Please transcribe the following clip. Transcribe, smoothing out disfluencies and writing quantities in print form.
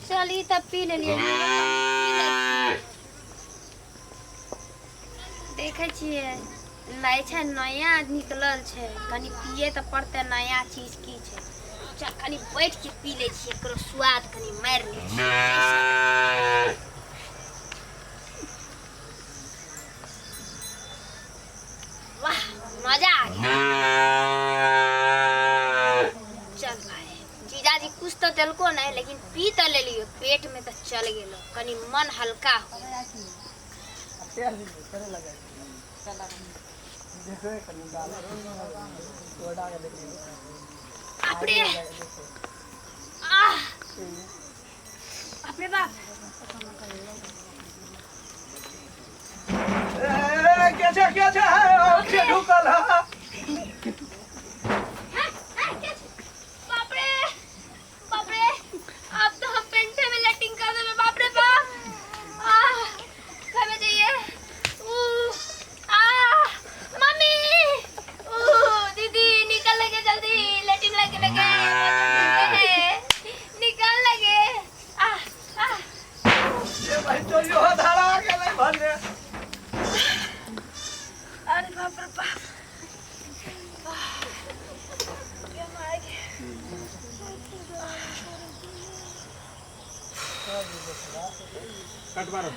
चल ई तऽ पी लेलियै, पी लै छियै। देखै छियै लै छै, नया निकलल छै, कनि पिए तऽ पड़तै। नया चीज की छै? चल, कनि बैठ के पी लै छियै, एकरो स्वाद कनि मारि लै छियै। वाह, मजा आ गया। चल भाई, जीजाजी कुछ तो देलको नहीं, लेकिन पी तो लेलियो, पेट में तो चल गेलो, कनि मन हल्का हो। बाप रे, आह, बाप रे बाप। ए, के छै, के छै? के ढुकल है? बाप रे बाप रे, अब तो हम पेंटे में लेटिंग कर देबे। बाप रे बाप, आह, कहे जाइए। ऊ, आह, मम्मी, ऊ, दीदी, निकल लगे जल्दी, लेटिंग लगे लगे, निकल लगे। आह आह। ये भाई तो यो धरा गेलै भन्ने। अरे बाप रे बाप, क्या मार गया। कट मारो।